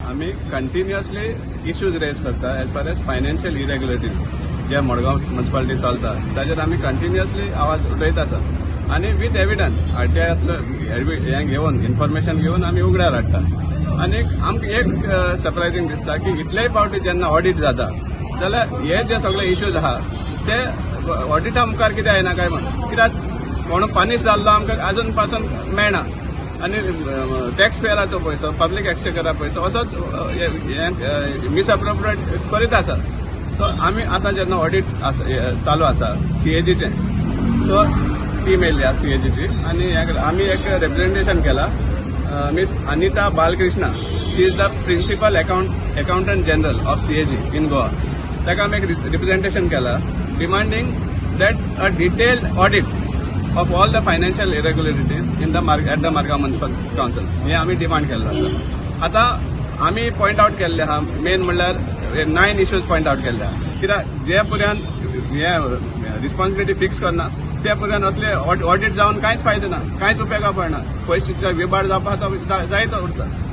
आमी continuously issues rays करता as far as financial irregularities जे Madgaon municipality चलता, ताजेर आमी कंटिन्युअसली आवाज उठयत आसा आनी विथ एविडन्स, आरटीआयतलो हें घेवन, इन्फॉर्मेशन घेवन आमी उगड्यार हाडटा. आनी आमकां एक सरप्रायझींग दिसता की इतलेय फावटी जेन्ना ऑडिट जाता जाल्यार हे जे सगळे इश्यूज आहा ते ऑडिटा मुखार कितें येना काय म्हण. कित्याक कोण पनिश जाल्लो आमकां अजून पासून मेळना आनी टॅक्स पेयराचो पयसो, पब्लीक एक्सचेकरा पयसो असोच मिसअप्रोप्रिएट करीत आसा. सो आमी आतां जेन्ना ऑडिट चालू आसा सीएजीचें, सो टीम येयल्ली आसा सीएजीची आनी हें आमी एक रिप्रेझेंटेशन केला. Miss Anita Balakrishna, she is the principal accountant general of CAG in Goa. ताका आमी एक रिप्रेझेंटेशन केला demanding that a detailed audit of all the financial irregularities in the at the Margao Municipal Council हे आमी demand केल्लो आसा. आतां आमी पॉयंट आउट केल्ले आहा, मेन म्हणल्यार नायन इश्यूज पॉयंट आउट केल्ले आहा, कित्याक जे पर्यंत हे रिस्पॉन्सिबिलिटी फिक्स करना ते पर्यंत असले ऑडिट जावन कांयच फायदो ना, कांयच उपयोगा पडना. पयशे विबाड जावपा तो जायत उरता.